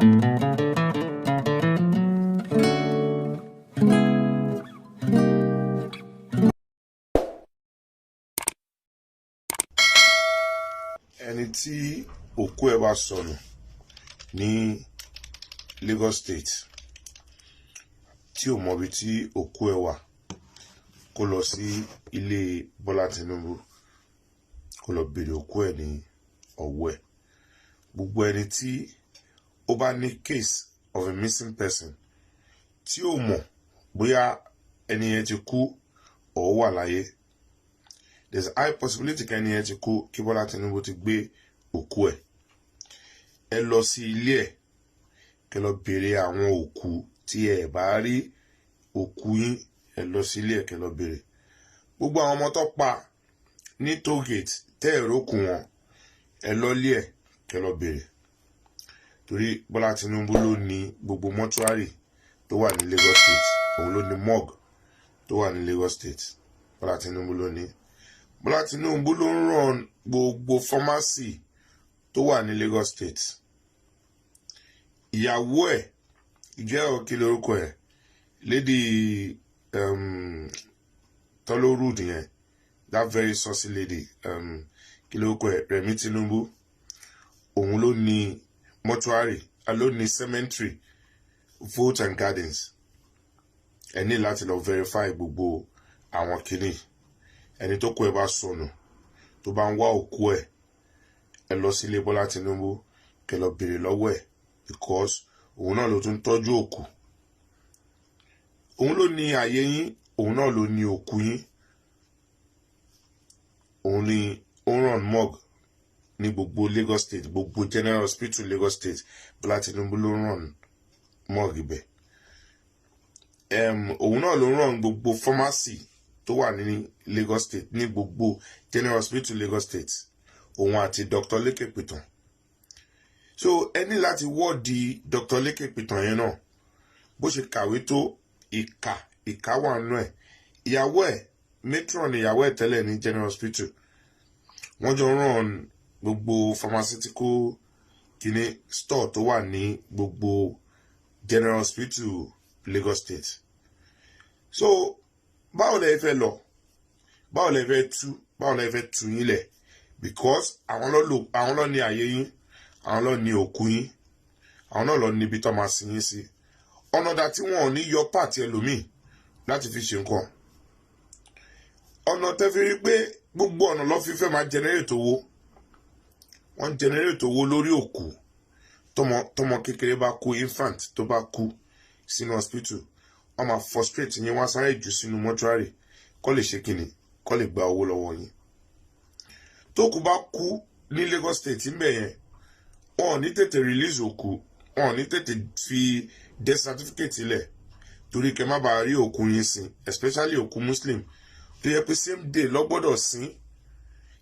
Ẹni tí òkú ẹ̀ bá sọnù ní Lagos State, tí ò mọbi tí òkú ẹ̀ wà, kó lọ sí ilé Bọ́lá Tinubu, kó lọ béèrè òkú ẹ̀ ní ọwọ́ ẹ̀. Gbogbo ẹni tí ó bá ní case of a missing person, tí ò mọ̀ bóyá ẹni yẹn ti kú or ó wà láyé, there's a high possibility kẹ́ni yẹn ti kú, kí Bọ́lá Tinubu ti gbé òkú ẹ̀. Ẹ lọ sí ilé ẹ̀, kẹ́ lọ béèrè àwọn òkú. Tí ẹ bá rí òkú yín, ẹ lọ sí ilé ẹ̀, kẹ́ lọ béèrè. Gbogbo àwọn ọmọ tó pa ní tollgate tẹ́ ẹ̀ rókù wọn, ẹ lọ ilé ẹ̀, kẹ́ lọ béèrè, torí Bọ́lá Tinubu ló ní gbogbo mọ́túárì tó wà ní Lagos State. Òun ló ní morgue tó wà ní Lagos State. Bọ́lá Tinubu ló ní. Bọ́lá Tinubu ló ń run gbogbo pharmacy tó wà ní Lagos State. Ìyàwó ẹ̀ ìjẹ́ kí lórúkọ ẹ̀, lady tọ́lórùd yẹn, that very saucy lady, kí lórúkọ ẹ̀, Rẹ̀mí Tinubu, òun ló ní mortuary, ló ní cemetery, Vote and Gardens. Ẹ ní láti lọ verify gbogbo àwọn kìíní. Ẹni tó kú ẹ bá sọnù, tó bá ń wá òkú ẹ, ẹ lọ sílé Bọ́lá Tinubu, kẹ́ lọ béèrè lọ́wọ́ ẹ̀, because òun náà ló tún tọ́jú òkú. Òun ló ní àyè yín, òun náà ló ní òkú yín. Òun ní ó ń run morgue ní gbogbo Lagos State, gbogbo General Hospital Lagos State. Bọ́lá Tinubu ló ń run morgue ibẹ̀. Òun náà ló ń run gbogbo pharmacy tó wà ní Lagos State, ní gbogbo General Hospital Lagos State, òun àti Dr. Leke Pitan. So ẹ ní láti wọ́ọ̀dì Dr. Leke Pitan yẹn náà. Bó ṣe kàwé tó, ìkà, ìkà wà nínú ẹ̀. Ìyàwó ẹ̀, matron ìyàwó ẹ̀ tẹ́lẹ̀ ní General Hospital. Wọ́n jọ run gbogbo pharmaceutical kìíní store tó wà ní gbogbo General Hospital Lagos State. So báwo lẹ fẹ́ lọ? Báwo lẹ fẹ́ tú? Báwo lẹ fẹ́ tú yín lẹ̀? Because àwọn ló lò, àwọn ló ní àyè yín, àwọn ló ní òkú yín, àwọn náà lọ níbi tó máa sin yín sí. Ọ̀nà dà tí wọn ò ní yọ part ẹlòmíì láti fi ṣe nǹkan? Ọ̀nà tẹ́ fi rí pé gbogbo ọ̀nà lọ́ fi fẹ́ máa generate owó. Wọ́n ń generate owó lórí òkú. Tọmọ kékeré bá kú, infant tó bá kú sínú hospital, wọ́n máa frustrate yín, wọ́n á sáré jù sínú mortuary kó lè ṣe kíni, kó lè gba owó lọ́wọ́ yín. Tó kú bá kú ní Lagos State ńbẹ̀ yẹn, wọn ò ní tètè release òkú, wọn ò ní tètè fi death certificate lẹ̀, torí kẹ́ má bàa rí òkú yín sin, especially òkú Muslim tó yẹ pé same day lọ́gbọ́dọ̀ sin.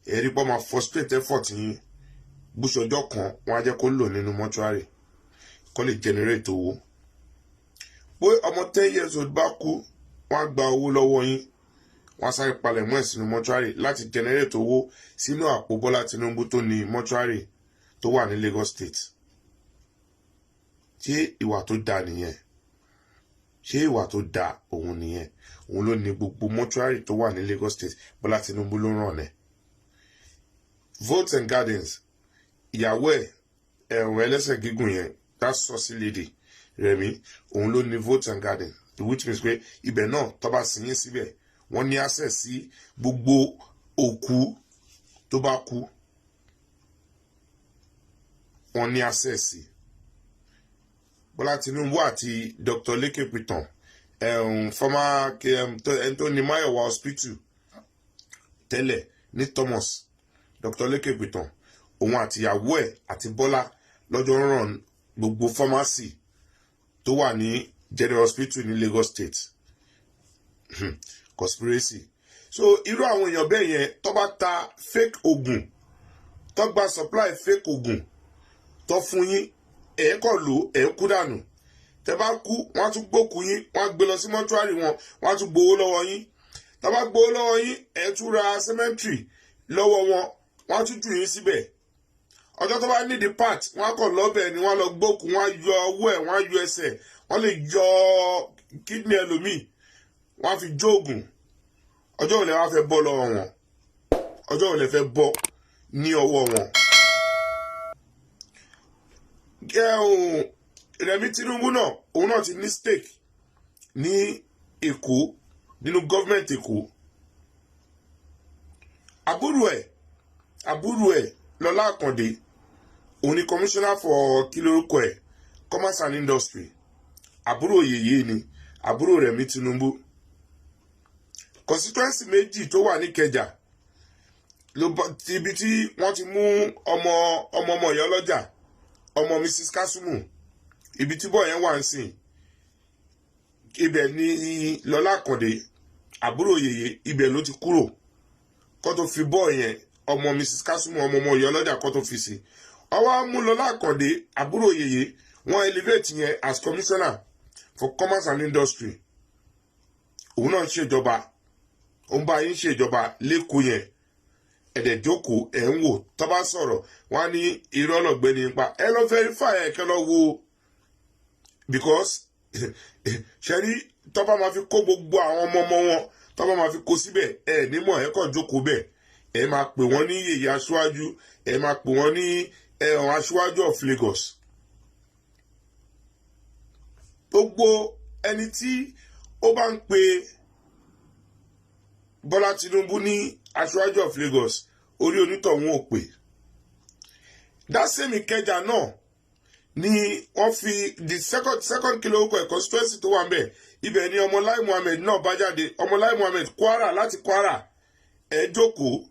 Ẹ̀rí pọ́ máa frustrate effort yín. Búṣọjọ́ kan, wọ́n á jẹ́ kó lò nínú mortuary kó lè generate owó. Pé ọmọ 10 years old bá kú, wọ́n á gba owó lọ́wọ́ yín, wọ́n á sáré palẹ̀ mọ́ ẹ̀ sínú mortuary láti generate owó sínú àpò Bọ́lá Tinubu tó ní mortuary tó wà ní Lagos State. Ṣé ìwà tó dáa nìyẹn? Ṣé ìwà tó dáa òun nìyẹn? Òun ló ní gbogbo mortuary tó wà ní Lagos State. Bọ́lá Tinubu ló ràn ẹ́. Vote and Gardens, ìyàwó ẹ̀, ẹ̀rùn ẹlẹ́sẹ̀ gígùn yẹn, that saucy lady Rẹ̀mí, òun ló ní Vote and Garden, which means pé ibẹ̀ náà, tó bá sin yín síbẹ̀, wọ́n ní access sí gbogbo òkú tó bá kú. Wọ́n ní access sí. Bọ́lá Tinubu àti Dr. Leke Pitan, former ẹni tó ní Mayowa Hospital tẹ́lẹ̀ ní Thomas, Dr. Leke Pitan, òun àti ìyàwó ẹ̀ àti Bọ́lá lọ́jọ́ ràn gbogbo pharmacy tó wà ní General Hospital ní Lagos State. Conspiracy. So irú àwọn èèyàn bẹ́ẹ̀ yẹn, tó bá ta fake oògùn, tó gba supply fake oògùn tó fún yín, ẹ̀ kọ̀ lò, ẹ̀ kú dànù. Tẹ bá kú, wọ́n á tún gbókù yín, wọ́n á gbé lọ sí mọ́túárì wọn, wọ́n á tún gbowó lọ́wọ́ yín. Tẹ bá gbowó lọ́wọ́ yín, ẹ̀ tún ra cemetery lọ́wọ́ wọn, wọ́n á tún jù yín síbẹ̀. Ọjọ́ tó bá ní the part, wọ́n á kọ̀ lọ́bẹ̀ ni, wọ́n á lọ gbókùn, wọ́n á yọ ọwọ́ ẹ̀, wọ́n á yọ ẹsẹ̀, wọ́n lè yọ kidney ẹlòmíì, wọ́n á fi jóògùn. Ọjọ́ òun lè wá fẹ́ bọ́ lọ́wọ́ wọn? Ọjọ́ òun lè fẹ́ bọ́ ní ọwọ́ wọn? Rẹ̀mí Tinubu náà, òun náà ti ní stake ní Èkó, nínú gọ́ọ̀mẹ̀ntì Èkó. Àbúrò ẹ̀ Lọlá Àkàndé, òun ni commissioner for, kí lórúkọ ẹ̀, commerce and industry. Àbúrò yèyé ni, àbúrò Rẹ̀mí Tinubu. Constituency méjì tó wà níkẹjà ló bọ́ ibi tí wọ́n ti mú ọmọ ọmọ ọmọ ìyá ọlọ́jà, ọmọ Mrs Kasumu, ibi tí bọ́ọ̀ yẹn wà ń sìn, ibẹ̀ ni Lọlá Àkàndé, àbúrò yèyé, ibẹ̀ ló ti kúrò kó tó fi bọ́ọ̀ yẹn, ọmọ Mrs Kasumu, ọmọ ọmọ ìyá ọlọ́jà, kó tó fi sí. Ọwọ́ mú Lọlá Àkàndé, àbúrò yèyé, wọ́n elevate yẹn as commissioner for commerce and industry. Òun náà ń ṣèjọba, òun bá yín ṣèjọba lẹ́kọ̀ọ́ yẹn. Ẹ̀dẹ̀ jókòó, ẹ̀ ń wò. Tó bá sọ̀rọ̀, wọ́n á ní irọ́ lọ̀gbẹ́ni nípa ẹ. Lọ verify ẹ̀, kẹ́ lọ wo, because ṣẹ́rí, tó bá máa fi kó gbogbo àwọn ọmọ ọmọ wọn, tó bá máa fi kó síbẹ̀, ẹ̀ nímọ̀. Ẹ̀ kàn jókòó bẹ̀, ẹ̀ máa pè wọ́n ní yèyé aṣáájú, ẹ̀ máa pè wọ́n ní ẹ̀hàn aṣáájú of Lagos. Gbogbo ẹni tí ó bá ń pe Bọ́lá Tinubu ní aṣáájú of Lagos, orí onítọ̀hún ò pè. That same Ìkẹjà náà ni wọ́n fi the second kilo ẹ̀ constituency tó wà ń bẹ̀. Ibẹ̀ ni ọmọ Lai Muhammed náà bá jáde, ọmọ Lai Muhammed Kwara, láti Kwara. Ẹ jókòó,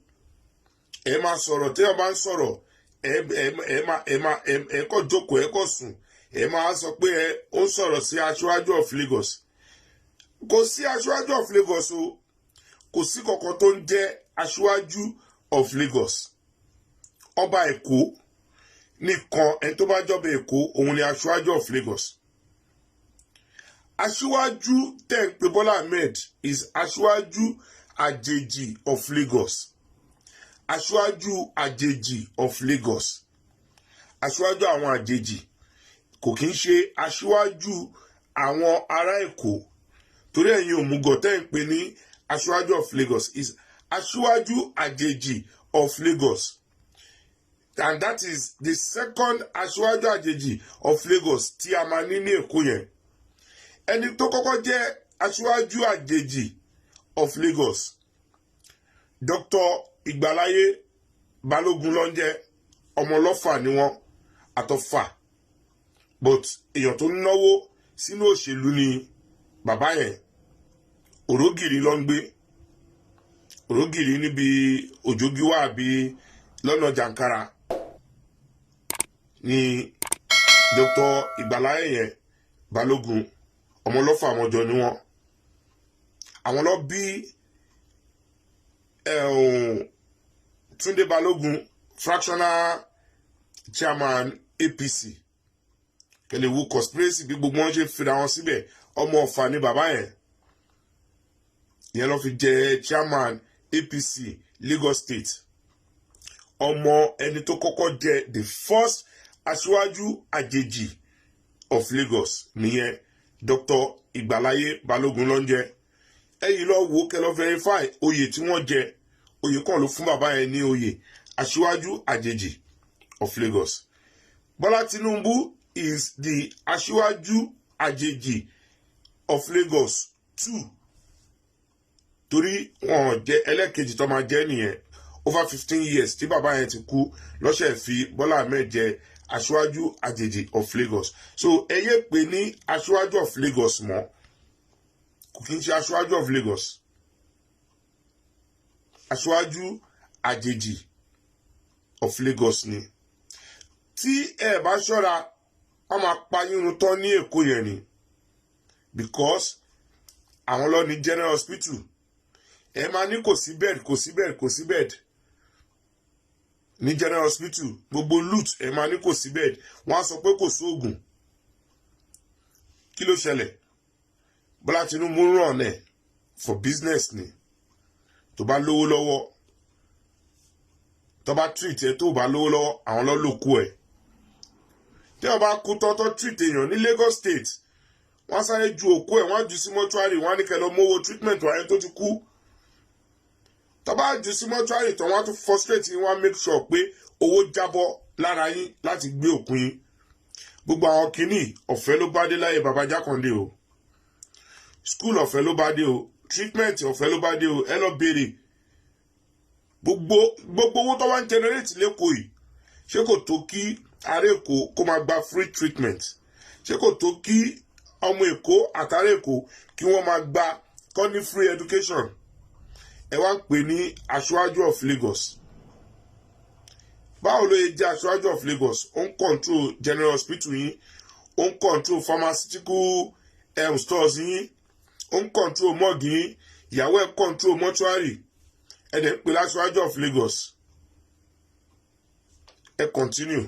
ẹ máa sọ̀rọ̀. Téèyàn bá ń sọ̀rọ̀, ẹ ẹ ẹ máa ẹ máa ẹ ẹ kọ́ jókòó, ẹ kọ́ sùn, ẹ máa sọ pé ẹ ó ń sọ̀rọ̀ sí aṣáájú of Lagos. Kò sí aṣáájú of Lagos o. Kò sí kankan tó ń jẹ́ aṣáájú of Lagos. Ọba Èkó nìkan, ẹni tó bá jọba Èkó, òun ni aṣáájú of Lagos. Aṣíwájú tẹ̀ ń pe Bọ́lá Ahmed is aṣíwájú àjèjì of Lagos. Aṣíwájú àjèjì of Lagos, aṣíwájú àwọn àjèjì, kò kí ń ṣe aṣíwájú àwọn ará Èkó, torí ẹ̀yin òmùgọ̀ tẹ́ ń pè ní aṣíwájú of Lagos is aṣíwájú àjèjì of Lagos, and that is the second aṣíwájú àjèjì of Lagos tí a máa ní ní Èkó yẹn. Ẹni tó kọ́kọ́ jẹ́ aṣíwájú àjèjì of Lagos, Dr. Ìgbàláyé Balógun ló ń jẹ́. Ọmọ ọlọ́fà ni wọ́n, àtọ̀fà, but èèyàn tó náwó sínú òṣèlú ni bàbá yẹn. Òrógìrì ló ń gbé, Òrógìrì níbi Òjògíwá àbí lọ́nà Jàǹkàrà ni Dr. Ìgbàláyé yẹn Balógun. Ọmọ ọlọ́fà àmọ́jọ ni wọ́n. Àwọn lọ bí Túndé Balógun, fractional chairman APC. Kẹlẹ̀ wo conspiracy bí gbogbo wọn ṣe fira wọn síbẹ̀. Ọmọ Ọ̀fà ni bàbá yẹn. Ìyẹn ló fi jẹ chairman APC Lagos State. Ọmọ ẹni tó kọ́kọ́ jẹ the first aṣíwájú àjèjì of Lagos nìyẹn. Dr. Ìgbàláyé Balógun ló ń jẹ. Ẹ̀yin lọ wo, kẹ́ lọ verify oyè tí wọ́n jẹ. Oyè kan ló fún bàbá yẹn ní oyè aṣíwájú àjèjì of Lagos. Bọ́lá Tinubu is the aṣíwájú àjèjì of Lagos two, torí wọn jẹ ẹlẹ́kejì tó máa jẹ́ nìyẹn. Over 15 years tí bàbá yẹn ti kú lọ́sẹ̀ fi Bọ́lá Ahmed jẹ aṣíwájú àjèjì of Lagos. So ẹ yé pè ní aṣíwájú of Lagos mọ́. Kò kí n ṣe aṣíwájú of Lagos, aṣíwájú àjèjì of Lagos ni. Tí ẹ bá ṣọ́ra, wọ́n máa pa yín run tán ní Èkó yẹn ni, because àwọn lọ ní general hospital. Ẹ máa ní kò sí bed, kò sí bed, kò sí bed ní general hospital. Gbogbo LUTH, ẹ máa ní kò sí bed. Wọ́n á sọ pé kò sóògùn. Kí ló ṣẹlẹ̀? Bọ́lá Tinubu ń ràn ẹ̀ for business ni. Tó bá lówó lọ́wọ́, tó Tó bá treat ẹ, tó bá lówó lọ́wọ́, àwọn ló lòkú ẹ̀. Tí wọ́n bá kú tọ́tọ́ treat èèyàn ní Lagos State, wọ́n sáré ju òkú ẹ̀, wọ́n á jù sí mọ́ṣúárì. Wọ́n á ní kẹ́ lọ mówó treatment wáyé tó ti kú. Tó bá jù sí mọ́ṣúárì tán, wọ́n á tún frustrate yín, wọ́n á make sure pé owó jábọ́ lára yín láti gbé òkú yín. Gbogbo àwọn kìíní, ọ̀fẹ́ ló bá dé láyé baba Jákàndé o. School, ọ̀fẹ́ ló bá dé o. Treatment, ọ̀fẹ́ ló bá dé o. Ẹ lọ béèrè gbogbo owó tó wá ń generate l'Ékòó yìí. Ṣé kò tó kí ará Èkó kó máa gba free treatment? Ṣé kò tó kí ọmọ Èkó àtàrà Èkó kí wọ́n máa gba kọ́ ní free education? Ẹ wá ń pè ní Aṣíwájú of Lagos. Báwo ló yẹ jẹ́ Aṣíwájú of Lagos? Ó ń control general hospital yín, ó ń control pharmaceutical stores yín, ó ń control morgue yín, ìyàwó ẹ̀ control mortuary. Ẹ dẹ̀ ń pè láṣíwájú of Lagos. Ẹ continue.